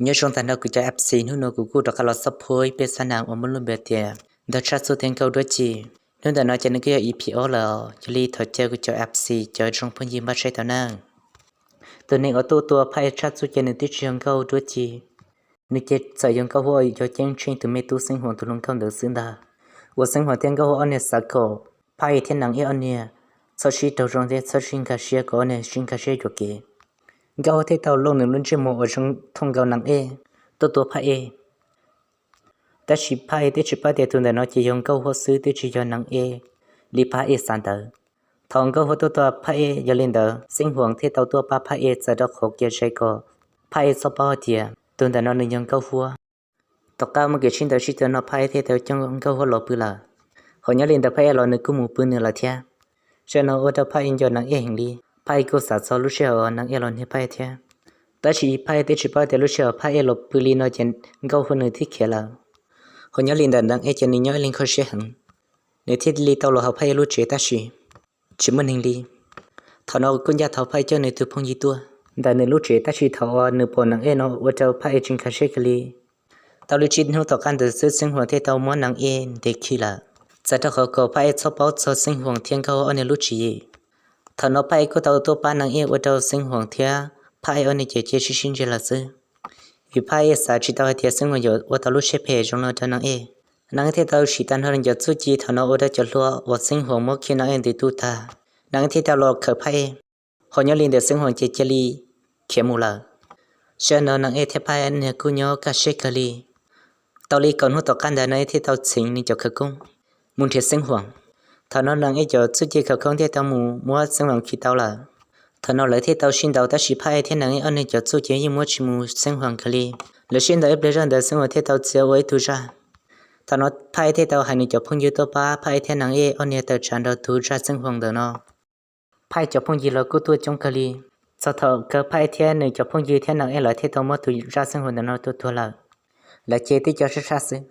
Nyob zoo tag nrho kuv cov F C, hnub no kuv kuj rov qab los xab phuab ib peb xab nas uas muaj lub npe tias Ntog Tshaj Txuj thiab Nkauj Huab Dua Ci. Hnub ntawm no ces nws kuj yog E P ob lawm, yog li thov caw kuv cov F C cov zoo phooj ywg npaj saib tau nawb. Tus neeg uas tuaj tua Phaj Ej Tshaj Txuj ces nws twb tsis yog Nkauj Huab Dua Ci, nws ces txawm yog Nkauj Huab uas yog Ceeb Tsheej tus me tub Xeeb Huas tus hluas nkauj ntawd xwb ntag. Uas Xeeb Huas thiab Nkauj Huab ob niag xav kom Phaj Ej thiab Nees Ej ob niag txhob sib raug zoo thiab txhob sib nkag siab, kom ob niag sib nkag siab yuam kev. Nkauj Huab thiaj tau looj nws lub ntsej muag uas zoo thooj nkaus Nees Ej tuaj tua Phaj Ej. Tab sis Phaj Ej twb tsis paub tias tus ntawm no ces yog Nkauj Huab xwb, twb tsis yog Nees Ej li Phaj Ej xav ntawd. Thaum Nkauj Huab tuaj tua Phaj Ej, yog li ntawd Xeeb Huas thiaj tau tuaj pab Phaj Ej txaws rau qhov kiag zais kom Phaj Ej txhob paub hais tias tus ntawm no nws yog Nkauj Huab. Tom qab muaj kev sib ntaus sib tua no Phaj Ej thiaj tau coj Nkauj Huab los pw lawm. Hos nyob li ntawd Phaj Ej los nws kuj mus pw nws lawm thiab. Zaj no ua rau Phaj Ej nco Nees Ej heev li. Phaj Ej kuj xav txog lub sij hawm Nees Ej los nrog Phaj Ej thiab. Tab sis Phaj Ej twb tsis paub tias lub sij hawm Phaj Ej los pw li no ces Nkauj Huab nws thiaj khiav lawm. Hos nyob li ntawd Nees Ej ces nws nyob ib leeg kho siab heev. Nws thiaj li tau los hauv Phaj Ej lub tsev tab sis tsis muaj neeg li. Thaum no kuj ncaj thaum Phaj Ej coj nws tus phooj ywg tuaj ntawm nws lub tsev, tab sis thaum uas nws pom Nees Ej no ua rau Phaj Ej tsis nkag siab kiag li. Tau li tsib hnub tom qab ntawd xwb Xeeb Huas thiaj tau muab Nees Ej ntes khi lawm, txaws rau qhov kom Phaj Ej txhob paub txog Xeeb Huas thiab Nkauj Huab ob niag lub tswv yim. Thaum no Phaj Ej kuj tau tuaj pab Nees Ej ua rau Xeeb Huas thiab Phaj Ej ob niag ces cia sib sib ntsib lawm xwb. Vim Phaj Ej xav tsis tau hais tias Xeeb Huas yuav ua tau lub siab phem zoo li no rau Nees Ej. Nees Ej thiaj tau sim tag nrho nws cov txuj ci, thaum no ua rau cov hlua uas Xeeb Huas muab khi Nees Ej ntws tu tag. Nees Ej thiaj tau los khawm Phaj Ej. Hos nyob li ntawd Xeeb Huas ces cia li khiav mus lawm. Zaj no Nees Ej thiab Phaj Ej niag kuj nyob kaj siab kawg li. Tau li kaum hnub tom qab ntawd Nees Ej thiaj tau txheev nws cov khawv koob mus nrhiav Xeeb Huas. Thaum no Nees Ej cov txuj ci khawv koob thiaj tau mus muab Xeeb Huas khi tau lawm. Thaum no lawv thiaj tau sib ntaus, tab sis Phaj Ej thiab Nees Ej ob niag cov txuj ci yeej muab tsis mus Xeeb Huas kiag li. Lawv sib ntaus ib pliag zog ntawd Xeeb Huas thiaj tau txiav ua ib tug zaj. Thaum no Phaj Ej thiaj tau hais nws cov phooj ywg tuaj pab Phaj Ej thiab Nees Ej ob niag tawm tsam nrog tus zaj Xeeb Huas ntawm no. Phaj Ej cov phooj ywg los kuj tuaj coob kawg li. Txog thaum kawg Phaj Ej thiab nws cov phooj ywg thiab Nees Ej lawv thiaj tau muab tus zaj Xeeb Huas ntawm no tua tuag lawm. Lawv ces tib co sab sab xwb.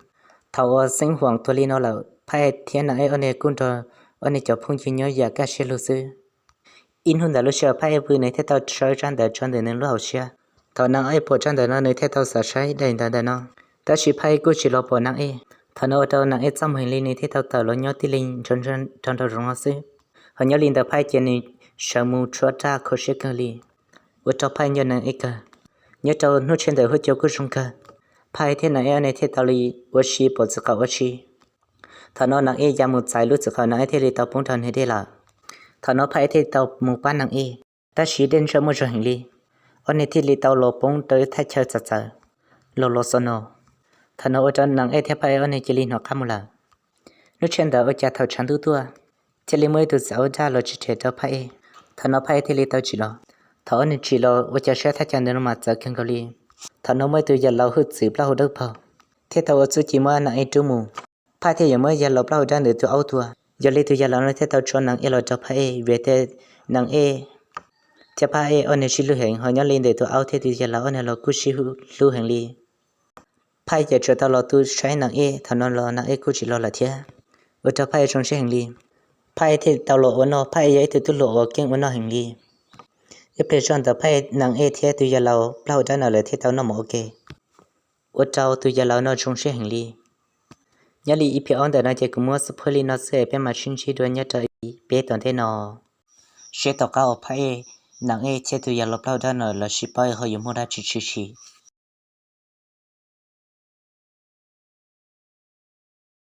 Thaum uas Xeeb Huas tuag li no lawm, Phaj Ej thiab Nees Ej ob niag kuj nrog ob niag cov phooj ywg nyob yam kaj siab lug xwb. Ib hnub ntawd lub sij hawm Phaj Ej pw nws thiaj tau sau zaj ntawd tso ntawm nws lub hauv siab. Thaum Nees Ej pom zaj ntawm no nws thiaj tau xav saib daim ntawv ntawm no. Tab sis Phaj Ej kuj tsis los pom Nees Ej. Thaum no ua rau Nees Ej txaj muag heev li, nws thiaj tau tawm los nyob tib leeg rau nraum zoov no xwb. Hos nyob li ntawd Phaj Ej ces nws sawv mus tshuab raj kho siab kawg li, ua rau Phaj Ej nco Nees Ej kawg. Nyob rau hnub tshiab ntawm huab cua kuj zoo kawg, Phaj Ej thiab Nees Ej ob niag thiaj tau li ua si pom txij qaum ua si. Thaum no Nees Ej ya mus txais lub txij qaum, Nees Ej thiaj li tau poob rau hniav dej lawm. Thaum no Phaj Ej thiaj li tau mus pab Nees Ej, tab sis dej ntsawj muaj zog heev li, ob niag thiaj li tau los poob rau ib thaj chaw txawv txawv, los los xo no. Thaum no ua rau Nees Ej thiab Phaj Ej ob niag cia li hnov qab mus lawm. Hnub tshiab ntawd ua cas thaum tshav ntuj tuaj, thiaj li muaj ib tug txiv aub daj los tsis rhem rau Phaj Ej. Thaum no Phaj Ej thiaj li tau tsim los. Thaum ob niag tsim los ua cas saib thaj chaw ntawd no mas txawv kawg nkaus li. Thaum no muaj ib tug yawg laus hwj txwv plaub hau dawb paug thiaj tau ua txuj ci muab Nees Ej rub mus. Phaj Ej thiaj yuav muab yawg laus plaub hau dawb ntawd tus aub tua, yog li tus yawg laus no thiaj tau tso Nees Ej los rau Phaj Ej vim tias Nees Ej thiab Phaj Ej ob niag sib hlub heev, ho nyob li ntawm tus aub thiab tus yawg laus ob niag los kuj sib hlub heev li. Phaj Ej ces tsuas tau los tu saib Nees Ej, thaum no los Nees Ej kuj tsis los lawm thiab, ua rau Phaj Ej zoo siab heev li. Phaj Ej thiaj tau los ua noj, Phaj Ej yog ib tug tub hluas uas keej ua noj heev li. Ib pliag zog ntawd Phaj Ej, Nees Ej thiab tus yawg laus plaub hau dawb no lawv thiaj tau noj mov ua ke, ua rau tus yawg laus no zoo siab heev li. Nyob li ib phim ob ntawm no ces kuv muab xub phuab li no xwb es peb mam sib ntsib dua nyob rau ib peb tom ntej no, seb tom qab uas Phaj Ej, Nees Ej thiab tus yawg laus plaub hau dawb no lawv sib paub ho yuav muaj dab tsi tshwm sim.